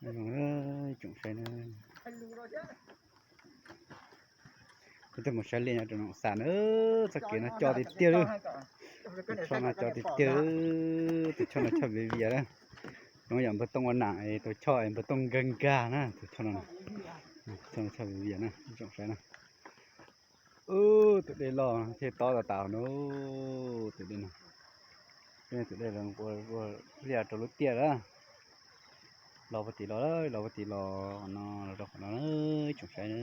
Tsoom saib na, peb tuaj mus saib liaj nyob rau Noom Xas na, txoj kev no coj tiag tiag li. Tus choj no coj tiag tiag, tus choj no choj viv vias na. Zoo yam npawg Tooj ua nam, tus choj npawg Tooj nkag nkag na, tus choj no, choj no choj viv vias na, tsoom saib na. Ub, tus dej loj thiaj tob tas tas no, tus dej no, tus dej ua liaj rau lub tiaj lawm. Los puag tim los, los puag tim los no, los rau qhov no, tsoom saib na.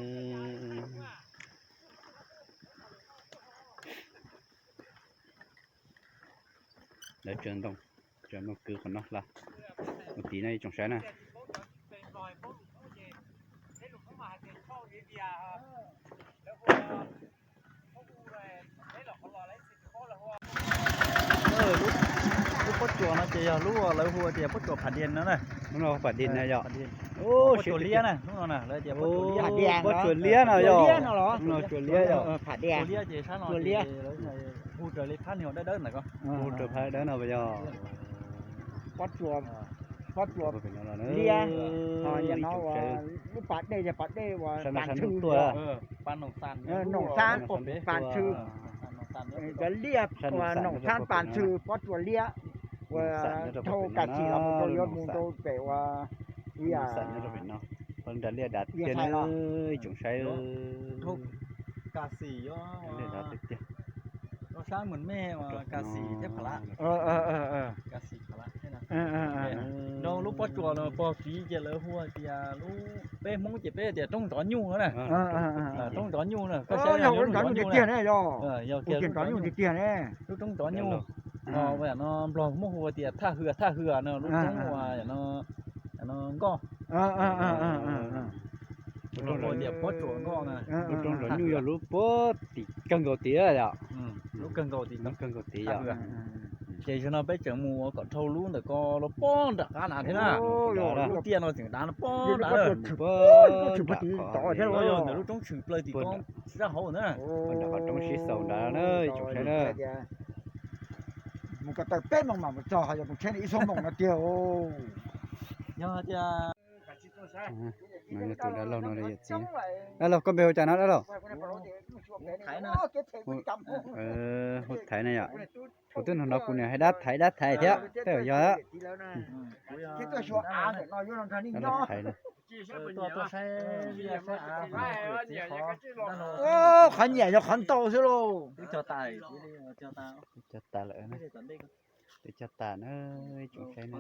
Lawv tsaws ntoo, tsaws ntoo kwv qhov no hla mus tid no ib tsoom saib na. Lub pob tsuas no ces yog lub lawv hu tias pob tsuas Pham Dias no na. Lub no Pham Dias no yog pob tsuas liab na, lub no na lawv tias pob tsuas liab no yog, lub no tsuas liab yog. Tsuas liab ces sab no ces hu raws li phab niag dawb dawb ntawm ko, hu raws phab dawb no yog pob tsuas, pob tsuas liab. Lub pas dej yog pas dej uas pas ntxhw, Noom Xas pas ntxhw, cov liaj uas Noom Xas pas ntxhw pob tsuas liab uas dhau Kas Xis los mus rau yuav mus rau pem uas ib yam nram liaj dav tiag na, ib tsoom saib. Kas Xis, sab Mes Mej uas Kas Xis thiab Phav Lam, Kas Xis Phav Lam thiab no. Lub pob tsuas no pog kiv ces lawv hu tias lub, peb Hmoob ces peb tias roob ntxov nyuj na. Roob ntxov nyuj na, koj saib yog ntxov nyuj tiag tiag ne, yog tias ntxov nyuj tiag tiag ne. Lub roob ntxov nyuj no, no Nplog muab hu tias Thaj Hwm, Thaj Hwm no, lub roob uas no nkoj. Lub roob ntxov nyuj yog lub puag tim kawg nkaus tid yom. Lub kawg nkaus tid, kawg nkaus tid yom. Ces zaum no peb tseem mus ua kom dhau lub ntawm ko los puag nram qab na thiab na. Lub tiaj no tseem dav no puag nram, puag nram qab, ntawm lub roob tshwm plaws tim ko tsis sab hauv na. Puag nram qhov roob sib xaus nrad na, ib tsoom saib na. Mus ko taw peb moos mam mus txog, yog mus tsheb ib xuab moos no tiag. Yog tias no yog tus dab laug no yawm txiv. Dab laug, koj npe hu cas no dab laug? Hu Thaiv na yom. Kuv twb hnov hnov kuv niam hais dab Thaiv dab Thaiv thiab, tej zaum yog. Dab Thaiv na. Qhov nyiam yog qhov ntau xwb lauj. Twb cog tas lawm, twb cog tas na, ib tsoom saib na.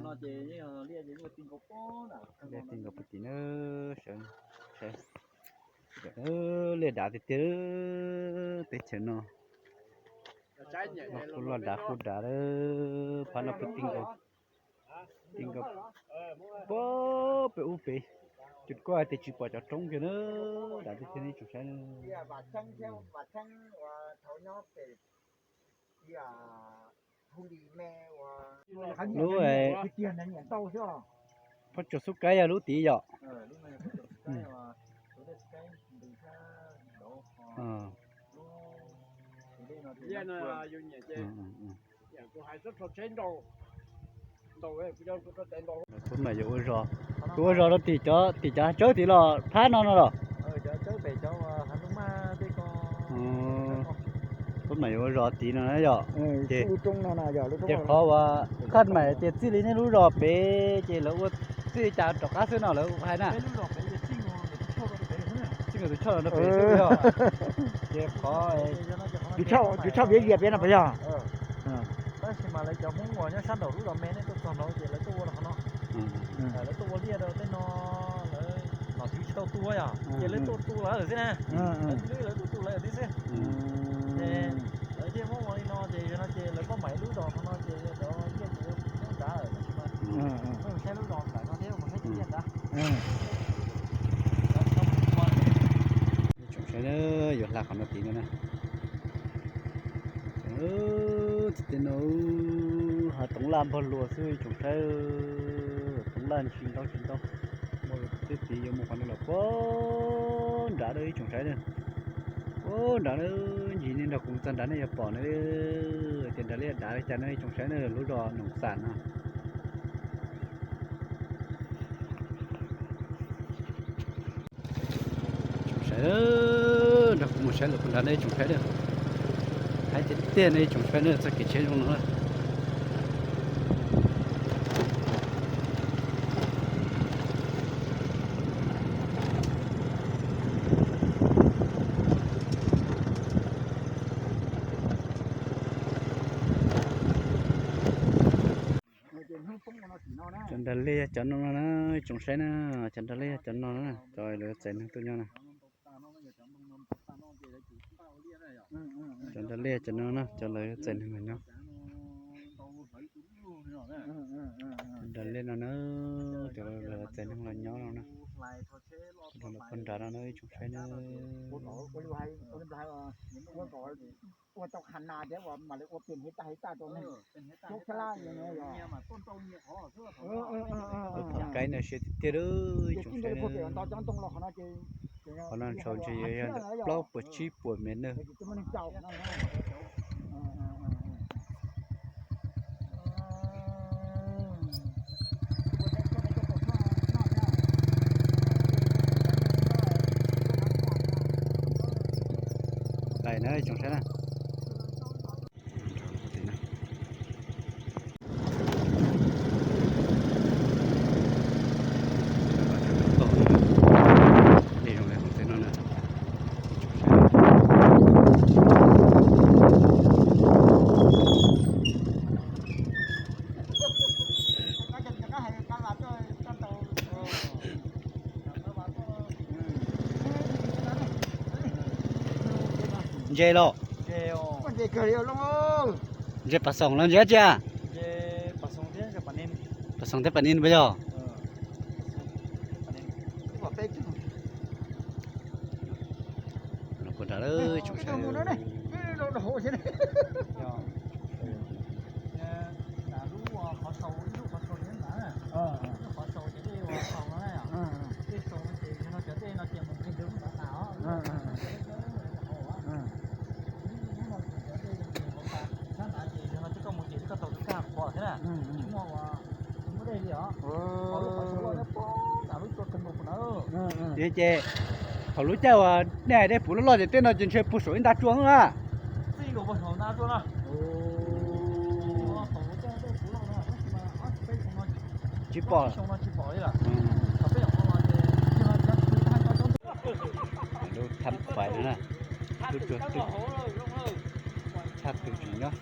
Liaj ti nkaus puag tim na, sawv, sawv. Liaj dav tiag tiag, teb chaws no. Kuj loj dav kuj dav, phab no puag tim nkaus, tim nkaus puag pem ub pem. Ces kuj hais tias tsis pom cov roob kiag na, dav tiag tiag ne tsoom saib na. Lub pob tsuas xub kaib yog lub tid yom. Peb mam yuav ua zog, tus ua zog rau tim cov, tim cov tsawb tid los phab no no los? Peb mam yuav ua zog tid no na yom. Ces, ces qhov uas koj mam tias txij li nej lub zos pem ces lawv ua txij li cas rov qab xwb no lawv hais na? Txij nkawd tus choj no rau pem xwb yog. Ces qhov tus choj viav vias pem no puas yog? Tab sis mas lawv cov Hmoob uas nyob sab nraum lub zos me nej tuaj txog nraud ces lawv tuaj ua rau qhov no. Lawv tuaj ua liaj rau tej no, lawv nom tswv tsis tau tu yom, ces lawv tuaj tu lawv xwb na. Lawv twb lawv tuaj tu lawv xwb. Ces lawv thiaj muab ua li no ces yog no ces lawv pab mam lub zos qhov no ces cov liaj ces yuav muab nrad lawm tab sis mas peb mus saib lub zos nram no thiab mus saib cov liaj nrad. Tsoom saib, yuav hla qhov no tid no na. Tsis tej no hav toov laj npog luas xwb tsoom saib, toov laj ntsis ntau tsis ntau. Tej tid yuav mus qhov no los puag nrad na ib tsoom saib na. Puag nrad na, ncig nej nrog kuv txog nrad nej yuav pom na, tias nrad liaj dav li cas na ib tsoom saib na, lub zos Noom Xam no. Nrog kuv mus saib lawv puas nrad no ib tsoom saib na. Haib tiag tiag no ib tsoom saib na, txoj kev tsheb zoo no na. Cov nrad liaj yog cov no no na, ib tsoom saib na, cov nrad liaj yog cov no na, cov lawv txais neeg tuaj nyob na. Cov nrad liaj cov no na, cov lawv txais neeg los nyob. Cov nrad liaj no na, cov lawv txais neeg los nyob no na. Cov nrad no na, ib tsoom saib na. Ua tau qha nas thiab uas mam li ua pem hev taj hev taj rau neeg. Ua pom kaib no siab tiag tiag lawm ib tsoom saib na. Qhov no ntshaus ntshe yog ntawm plaub puas tsib puas mev na. Qaij na ib tsoom saib na. Ntse los? Ntse pas xoom los ntse dab tsi? Pas xoom thiab pas nin puas yog? Los puag nrad lawm tsoom saib. Yog ces thaum lub caij uas nej hais dej puv loj loj ces tej no ces ntshe puag saum ib nta tsua na. Tsis pom. Lub thab pais no na, lub tsua twm, tshaj twm tsis nyob.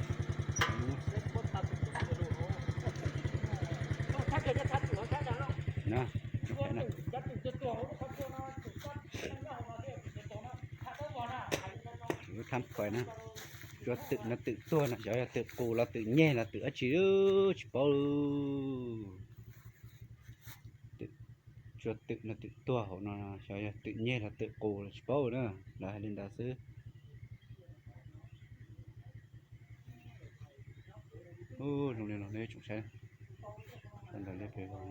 Lub thab pais na, tsua twm no twm tuag no xyov yog twm qus los twm nyeg los twm dab tsi tsis paub. Tsua twm no twm tuag hauv no xyov yog twm nyeg los twm qus los tsis paub na, lawv hais li ntawd xwb. Ub, zoo li no nej tsoom saib, sab nraud liab pes vog.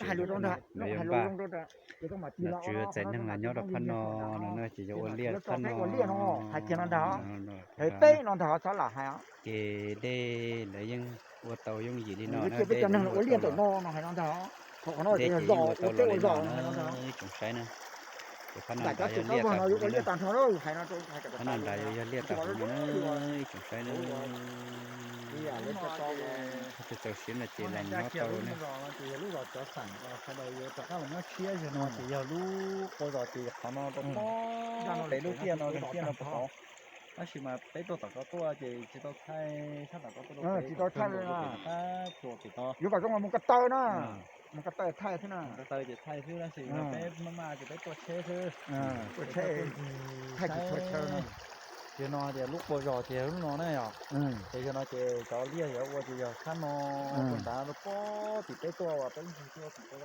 Phab no, lawv yuav npaj, lawv yuav txais neeg los nyob rau phab no no na, ces yuav ua liaj phab no. Ces dej lawv yeej ua tau yooj yim li no, dej yeej ua tau li no na, ib tsoom saib na. Ces phab no nrad yog liaj tag huv no na, phab no nrad yog liaj tag huv no na, ib tsoom saib na. Txaus siab no ces los nyob tau na. Lub zos Cov Xeem sawv daws yuav rov qab los nyob tshiab zog no ces yog lub qua zos ces qhov no rau pem lub tiaj no, tiaj no puag tod. Tab sis mas peb tuaj tom ko tuaj ces tsis tau thaij, sab tom ko tuaj, tsis tau thaij li. Qab tsuas pem tod yuav kom zoo mus ko taw na, mus ko taw thaij xwb na, ko taw ces thaij xwb tab sis peb maj maj ces peb tuaj tsheb xwb, tuaj tsheb, thaij tsis tshua chaw na. Yog no tias lub quas zos ces lub no na yog. Ces yog no ces cov liaj yuav ua ces yog sab no, ua nrad pob tim peb tuaj uas peb ntsis tuaj tim ko.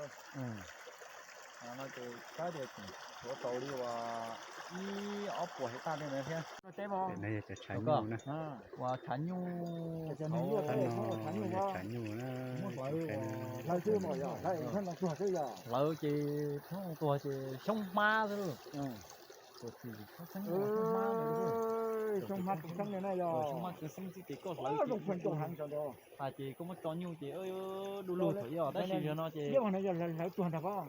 No ces sab tias tseem tshuav tau li uas ib ob puas hais taj li ntawd thiab. Teb os, tshav nyuj na. Ua tshav nyuj, tshav nyuj na. Hlawv ces thoob tuag ces xyoob hmab xwb. Xyoob hmab kws xeeb li na yog. Xyoob hmab kws xeeb xwb ces koj hlawv ces, ces koj muab tso nyuj ces du lug thaum ib os, tab sis yog no ces hlawv tuag ntag pob.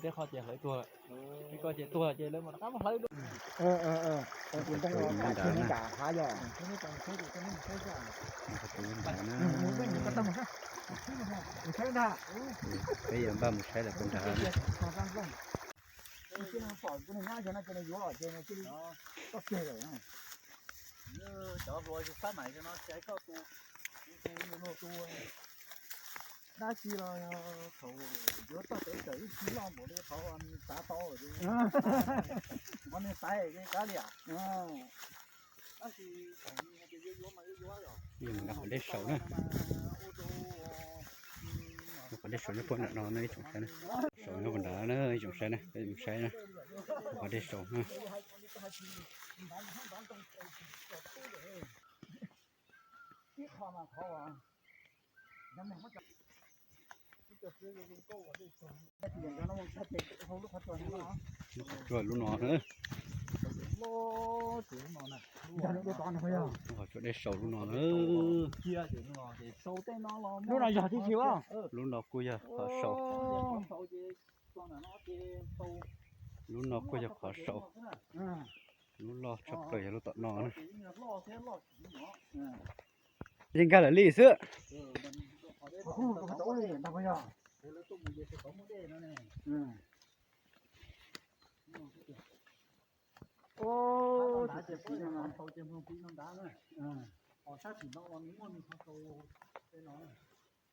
Tej qho ces hlawv tuag, tej ko ces tuag ces lawv mam rov qab muab hlawv dua. Tus ntoo nram hav yog. Peb yuav npaj mus saib lawm puag nrad na. Cov hluas yus sab maim no tsis hais koj tus, tus, tus, tus, tus dab tsi los thaum yuav txog pem tawm ib tsis loj npaum li qhov nws xav tau, qhov nws xaiv ces kav liam. Tab sis thaum nws hais tias yuav yuav mas yuav yuav yom. Qhov dej saum na. Qhov dej saum nyob puag nram no na ib tsoom saib na. Saum nyob puag nrad na ib tsoom saib na, peb mus saib na. Qhov dej saum na. Lub qhov tsua lub no na. Lub qhov tsua dej saum lub no na. Lub no yog tib si. Lub no kuj yog qhov saum. Lub no kuj yog qhov saum. Lub loj tshaj plaws yog lub tom no na. Yeej nkag lawm li xwb.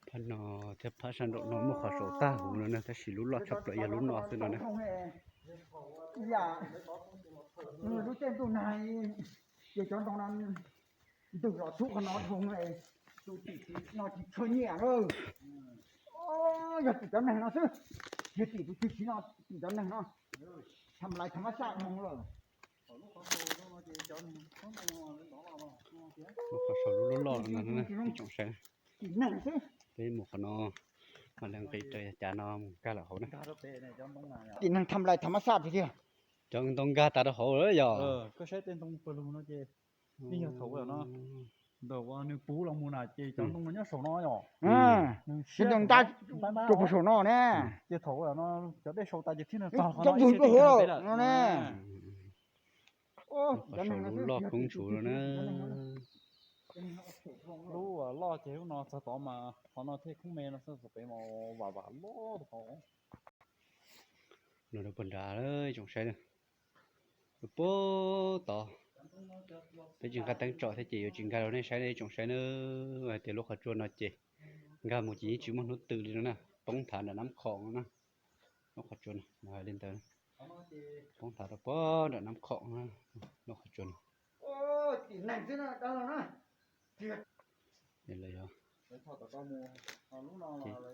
Phab no thiab phab sab nraum no muaj qhov saum tag huv no na, tab sis lub loj tshaj plaws yog lub no xwb no na. Lub caij ntuj nag ces cov ntoo no ntws los txhub qhov no dhau, tus tim no tsis tshua nyiam na. Yog tim cov neeg no xwb, yog tim tus twg tsis no, tim cov neeg no. Tham lais tham mab saj dhau lawm. Lub qhov saum lub loj no na, ib tsoom saib. Peb mus qhov no, mam li nqis raws yav cav no mus nkag lawm hauv na. Tim neeg tham lais tham mab saj tiag tiag. Cov ntoo nkag tas rau hauv lawm yog. Ntawm uas nws puv los mus na ces cov ntoo no nyob saum no yom. Nws siab ntoo ntab rau puag saum no ne. Ces thaum no cov dej saud tas ces thiaj li tog qhov no ib txhia rau hauv no ne. Qhov saud lub loj koob ntsuv no na. Lub loj ces lub no txog tod mas qhov no thiaj koob me no xwb, txog pem mas vam vam loj tod. Los rau puag nrad ib tsoom saib na. Rau puag tod. Peb tsis nqa teeb tsom thiab ces yuav tsis nkag rau nej saib na ib tsoom saib na. Hais tias lub qhov tsua no ces nkag mus ces yeej tsis muaj hnub tw li no na, poob thav nram Nab Khoom no na. Lub qhov tsua no mas hais li ntawd, poob thav rau puag nram Nab Khoom na, lub qhov tsua no.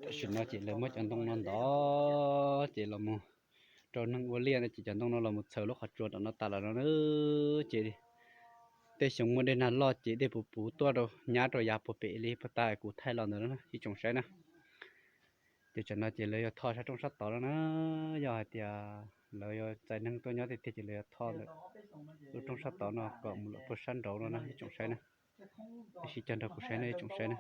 Tam sim no ces lawv muab cov ntoo no ntov ces los mus rau neeg ua liaj no ces cov ntoo no los mus txhaws lub qhov tsua tom no tas lawm no na. Ces tej xyoo muaj dej nag loj ces dej puv puv tuaj rau nyab rau yav puag pem li puag ta kuv thaij los ntawd na ib tsoom saib na. Ces tsam no ces lawv yuav tho sab roob sab tod no na. Yog hais tias lawv yuav txais neeg tuaj nyob tiag tiag ces lawv yuav tho ntawm lub roob sab tod no kom mus lawm puag sab nraud no na ib tsoom saib na. Tab sis cog nrog kuv saib na ib tsoom saib na.